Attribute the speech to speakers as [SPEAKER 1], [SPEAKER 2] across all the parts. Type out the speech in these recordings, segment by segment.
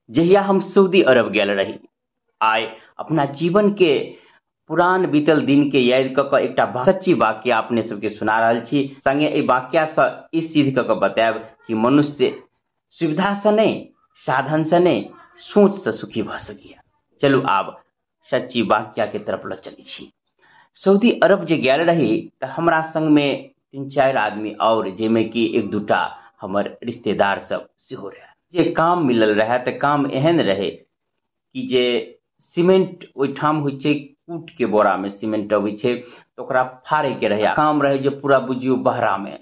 [SPEAKER 1] जहिया हम सऊदी अरब गेल रही, आइ अपना जीवन के पुरान बीतल दिन के याद कऽ कऽ एकटा सच्ची वाक्य अपने सबके सुना रहल छी। संगे एहि वाक्य से ई सिद्ध कऽ कऽ बतायब कि मनुष्य सुविधा से नहीं, साधन से नहीं, सोच से सुखी भऽ सकैए। चलू आब सच्ची वाक्य के तरफ लऽ चलै छी। सऊदी अरब जे गेल रही तऽ हमरा संग में 3-4 आदमी और, जाहिमे कि 1-2 हमर रिश्तेदार सब सेहो रहे। जे काम मिलल रहे तऽ काम एहन रहे कि जे सीमेंट ओहिठाम होइ छै, कूट के बोरा में सीमेंट अबै छै तऽ ओकरा फाड़े के रहे। काम रहे जे पूरा बुझियौ बहरा में,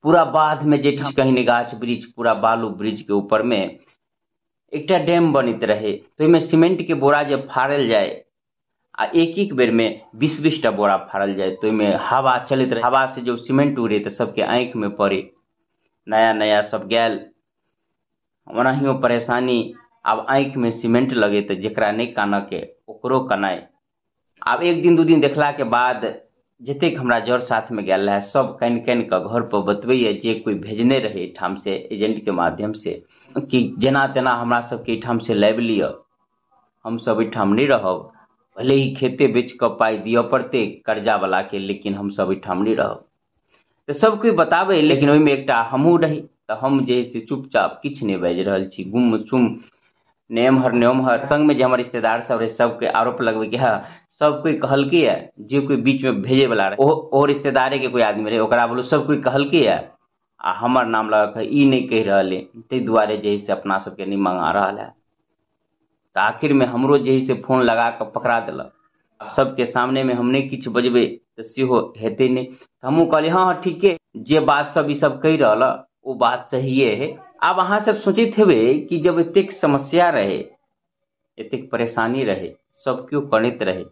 [SPEAKER 1] पूरा बाध में, जेठाम कहीं नहि गाछ वृक्ष, पूरा बालू ब्रिज के ऊपर में एकटा डैम बनैत रहे। तो ओहिमे सीमेंट के बोरा जे फाड़ल जाय आ एक बेर में 20-20 टा बोरा फाड़ल जाय, तो ओहिमे हवा चलैत रहे। हवा से जो सीमेंट उड़े तऽ सबके आँखि में पड़े। नया नया सब गेल, ओनाहियो परेशानी। आब आँखि में सीमेंट लगे तऽ जकरा नहि कानऽ के ओकरो कनाइ। आब 1 दिन 2 दिन देखला के बाद जतेक हमरा जर साथ में गेल रहे सब कानि कानि कऽ घर पर बतबैया, जे कोई भेजने रहे एहिठाम से एजेंट के माध्यम से, कि जेना तेना हमरा सबके एहिठाम से लाबि लिअ, हम सब एहिठाम नहि रहब, भले ही खेते बेच कऽ पाइ दिअ पड़तै कर्जा वाला के, लेकिन हम सब एहिठाम नहि रहब। तऽ सब कोई बताबै, लेकिन ओहिमे एकटा हमहूँ रही। तऽ हम जे से चुपचाप किछु नहि बाजि रहल छी, गुम सुम, ने एम्हर ने ओम्हर। संगमे जे हमर रिश्तेदार सब रहे सबके आरोप लगबै कि हँ सब कोई कहलकै ये, जे कोई बीच में भेजे वाला रहे ओहो रिश्तेदारे के कोई आदमी रहे, ओकरा बोलू सब कोई कहलकै ये आ हमर नाम लगा कऽ ई नहि कहि रहल है, ताहि दुआरे जे से अपना सबके नहि मंगा रहल है। तऽ आखिर में हमरो जे से फोन लगा कऽ पकड़ा देलक। आब सबके सामने में हम नहि किछु बजबै तऽ सेहो हेतै नहि। हमहूँ कहलियै हँ हँ ठीके, जे बात सब ई सब कहि रहल ओ बात सहिए है। आब अहाँ सब सोचैत हेबै कि जब एतेक समस्या रहे, एतेक परेशानी रहे, सब केओ कनैत रहे,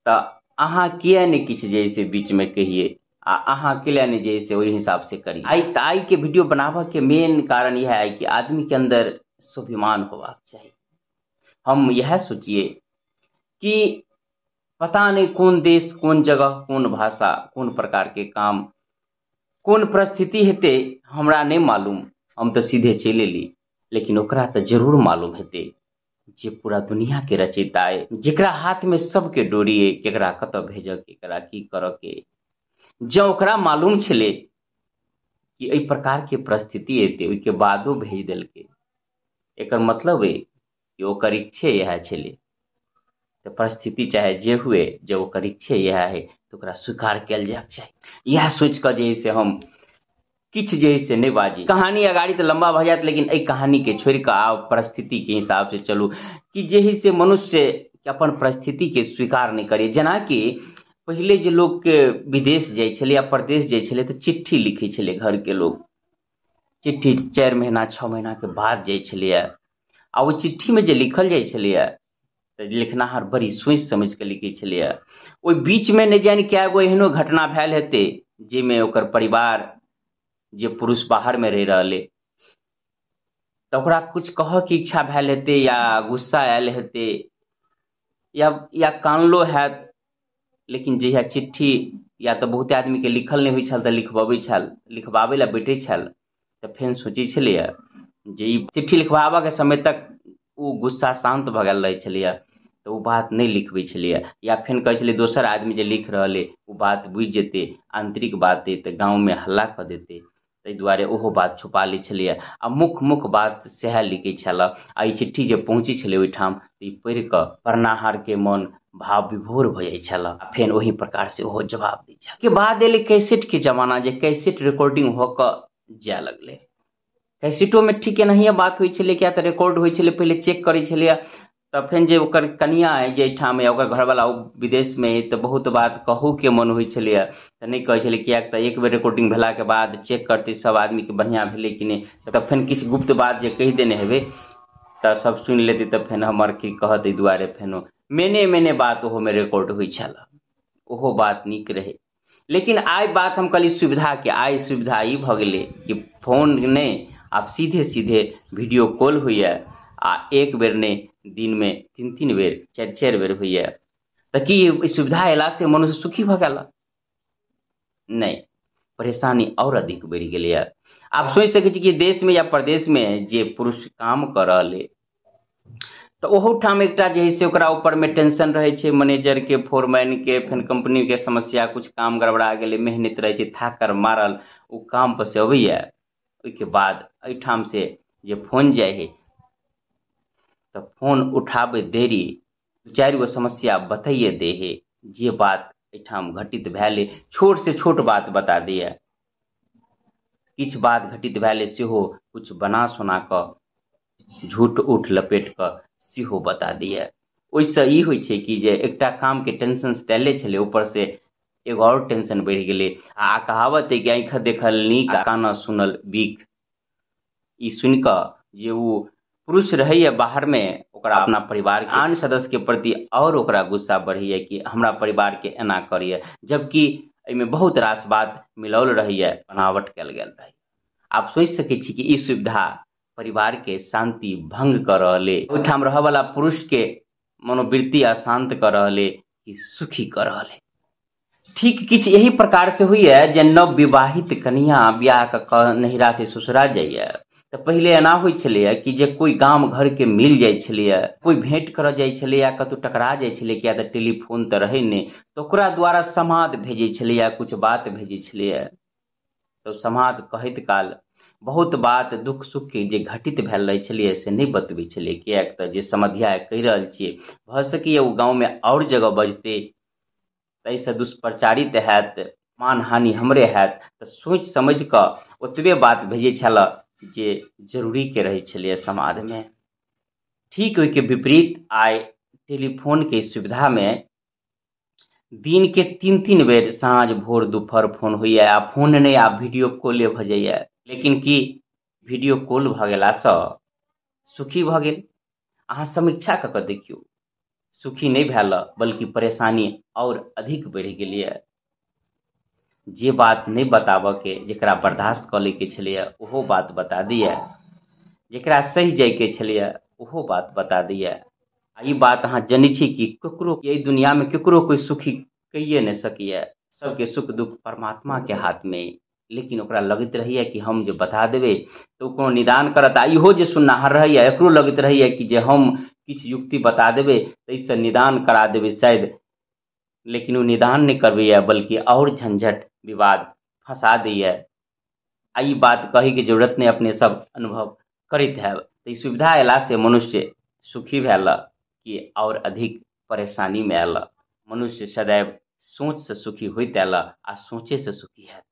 [SPEAKER 1] तऽ अहाँ किया नहि किछु जे से बीच में कहिए आ अहाँ किया नहि जे से ओहि हिसाब से करिए। आइ तऽ आइ के वीडियो बनाबऽ के मेन कारण इएह है कि आदमी के अंदर स्वाभिमान होबाक चाही। हम इएह सोचिए कि पता नहीं कोन देश, कोन जगह, कोन भाषा, कोन प्रकार के काम, कोन परिस्थिति हेतै हमरा नहि मालूम, हम तऽ सीधे चलि एली, लेकिन ओकरा तऽ जरूर मालूम हेतै जे पूरा दुनिया के रचयिता अइ, जेकरा हाथ में सबके डोरी अइ, केकरा कतऽ भेजऽ के, केकरा की करऽ के। जँ ओकरा मालूम छलै कि एहि प्रकार के परिस्थिति एतै, ओहिके बादो भेज देलकै, एकर मतलब अइ कि ओकर इच्छे इएह छलै। तऽ परिस्थिति चाहे जे हुए, जब ओकर इच्छे इएह है तऽ ओकरा स्वीकार कयल जायके चाही। इएह सोचि कऽ जे है से हम किछु जे है से नहि बाजी। कहानी अगाड़ी तऽ लम्बा भऽ जायत, लेकिन एहि कहानी के छोड़ि कऽ आब परिस्थिति के हिसाब से चलू कि जे है से मनुष्य अपन परिस्थिति के स्वीकार नहि करै। जेनाकि पहिले जे लोक विदेश जाइ छलै या परदेश जाइ छलै तऽ चिट्ठी लिखै छलै घर के लोक, चिट्ठी 4 महीना 6 महीना के बाद जाइ छलैए। आ ओहि चिट्ठी में जे लिखल जाइ छलैए तऽ लिखनाहार बड़ी सोचि समझि कऽ लिखै छलैए। ओहि बीच में नहि जानि कए गो एहनो घटना भेल हेतै जाहिमे ओकर परिवार, जे पुरुष बाहर में रहि रहल अइ, तऽ ओकरा किछु कहऽके इच्छा भेल हेतै या गुस्सा आयल हेतै या कानलो हैत, लेकिन जहिया चिट्ठी या तऽ बहुते आदमीके लिखल नहि होइ छल तऽ लिखबबै छल, लिखबाबै लए बैठै छल, तऽ फेर सोचै छलैए जे ई चिट्ठी लिखबाबऽके समय तक ओ गुस्सा शान्त भऽ गेल रहै छलैए तऽ ओ बात नहि लिखबै छलैए, या फेर कहै छलै दोसर आदमी जे लिख रहल अइ ओ बात बुझि जेतै, आन्तरिक बात अइ तऽ गाँवमे हल्ला कऽ देतै, ताहि दुआरे ओहो बात छुपा लै छलैए आ मुख्य मुख्य बात सएह लिखै छल। आ ई चिट्ठी जे पहुँचै छलै ओहिठाम तऽ ई पढ़ि कऽ पढ़नाहारके मन भाव विभोर भऽ जाइ छल आ फेर ओही प्रकार से ओहो जवाब दै छल। के बाद एलै कैसेट के जमाना, जे कैसेट रिकॉर्डिंग भऽ कऽ जाय लगलै। कैसेटो में ठीक एनाहिए बात होइ छलै, किया तऽ रिकॉर्ड होइ छलै, पहिले चेक करै छलैए, तऽ फेर जे ओकर कनिया अइ जे एहिठाम अइ, ओकर घरवाला ओ विदेशमे अइ, तऽ बहुत बात कहूके मन होइ छलैए तऽ नहि कहै छलै, किएक तऽ एक बेर रिकॉर्डिंग भेलाके बाद चेक करतै सब आदमीके बढ़िआँ भेलै कि नहि, तऽ फेर किछु गुप्त बात जे कहि देने हेबै तऽ सब सुनि लेतै, तऽ फेर हमर की कहत, एहि दुआरे फेनो मेने मेने बात ओहोमे रिकॉर्ड होइ छल, ओहो बात नीक रहै। लेकिन आइ बात हम कहली सुविधाके, आइ सुविधा ई भऽ गेलै कि फोन नहि, आब सीधे सीधे वीडियो कॉल होइए आ एक बेर नहि दिन में 3-3 बेर 4-4 बेर होइए। तऽ की सुविधा अयला से मनुष्य सुखी भऽ गेल? नहि, परेशानी और अधिक बढ़ि गेलैए। आब सोचि सकै छी कि देश में या प्रदेश में जे पुरुष काम कऽ रहल अइ, तऽ ओहूठाम एकटा जे है से ओकरा ऊपरमे टेंशन रहै छै, मैनेजरके, फोरमैनके, फेर कंपनीके समस्या, कुछ काम गड़बड़ा गेलै, मेहनत रहै छै, थाकल मारल ओ काम पर से अबैया। ओहिके बाद एहिठाम से जे फोन जाइ है तऽ फोन उठाबै देरी 4 गो समस्या बताइए दे है, जे बात एहिठाम घटित भेलै, छोट से छोट बात बता दैया, किछु बात घटित भेलै सेहो किछु बना सोना कऽ झूठ उठ लपेट कऽ सेहो बता दैया। ओहिसँ ई होइ छै कि जे एकटा कामके टेंशन तैले छलै, ऊपर से एगो आओर टेंशन बढ़ि गेलै। आ कहावत है कि आँखि देखल नीक आ कान सुनल बीख। ई सुनि कऽ जे ओ पुरुष रहैया बाहरमे, ओकरा अपना परिवार के आन सदस्य के प्रति और ओकरा गुस्सा बढ़ैया कि हमरा परिवार के एना करैया, जबकि एहिमे बहुत रास बात मिलौल रहैया, बनावट कयल गेल रहै। आप सोचि सकै छी कि ई सुविधा परिवार के शांति भंग कऽ रहल अइ, ओहिठाम रहऽवला पुरुष के मनोवृत्ति अशांत कऽ रहल अइ कि सुखी कऽ रहल अइ। ठीक किछु एही प्रकार से होइया जे नव विवाहित कनिया बियाह कऽ नैहरा से ससुरा जाइया तऽ पहिले एना होइ छलैया कि जे कोइ गाम घरके मिल जाइ छलैया, कोइ भेंट करऽ जाइ छलैया, कतहु टकरा जाइ छलै, किया तऽ टेलीफोन तऽ रहै नहि, तऽ ओकरा द्वारा समाद भेजै छलैया, कुछ बात भेजै छलैया। तऽ समाद कहैत काल बहुत बात दुःख सुखके जे घटित भेल रहै छलैया से नहि बतबै छलै, किएक तऽ जे समधिया कहि रहल छियै भऽ सकैया ओ गाँवमे आओर जगह बजतै, ताहिसँ दुष्प्रचारित हैत, मान हानि हमरे हैत, तऽ सोचि समझि कऽ ओतबे बात भेजै छलए जे जरूरीके रहै छलैया समाजमे। ठीक ओहिके विपरीत आइ टेलीफोनके सुविधामे दिन के 3-3 बेर साँझ भोर दुपहर फोन होइया। आ फोन नहि, आब वीडियो कॉले भऽ जाइया। लेकिन की वीडियो कॉल भऽ गेलासँ सुखी भऽ गेल? अहाँ समीक्षा कऽ कऽ देखियौ, सुखी नहि भेल, बल्कि परेशानी और अधिक बढ़ि गेलैया। जे बात नहि बताबऽ के, जकरा बर्दाश्त कऽ लैके छलैया ओहो बात बता दैया, जकरा सहि जाइके छलैया ओहो बात बता दैया। आ ई बात अहाँ जनै छी कि ककरो एहि दुनियामे ककरो कोइ सुखी कहिए नहि सकैया, सबके सुख दुख परमात्मा के हाथमे। लेकिन ओकरा लगैत रहैया कि हम जे बता देबै तऽ ओ कोनो निदान करत। आ इहो जे सुननाहर रहैया एकरो लगैत रहैया कि जे हम किछु युक्ति बता देबै ताहिसँ निदान करा देबै शायद, लेकिन ओ निदान नहि करबैया, बल्कि और झंझट विवाद फंसा दैया। आ ई बात कहैके जरूरत नहि, अपने सब अनुभव करैत हैब। तऽ ई सुविधा अयलासँ मनुष्य सुखी भेल कि और अधिक परेशानीमे आयल? मनुष्य सदैव सोचसँ सुखी होइत आयल आ सोचेसँ सुखी हैत।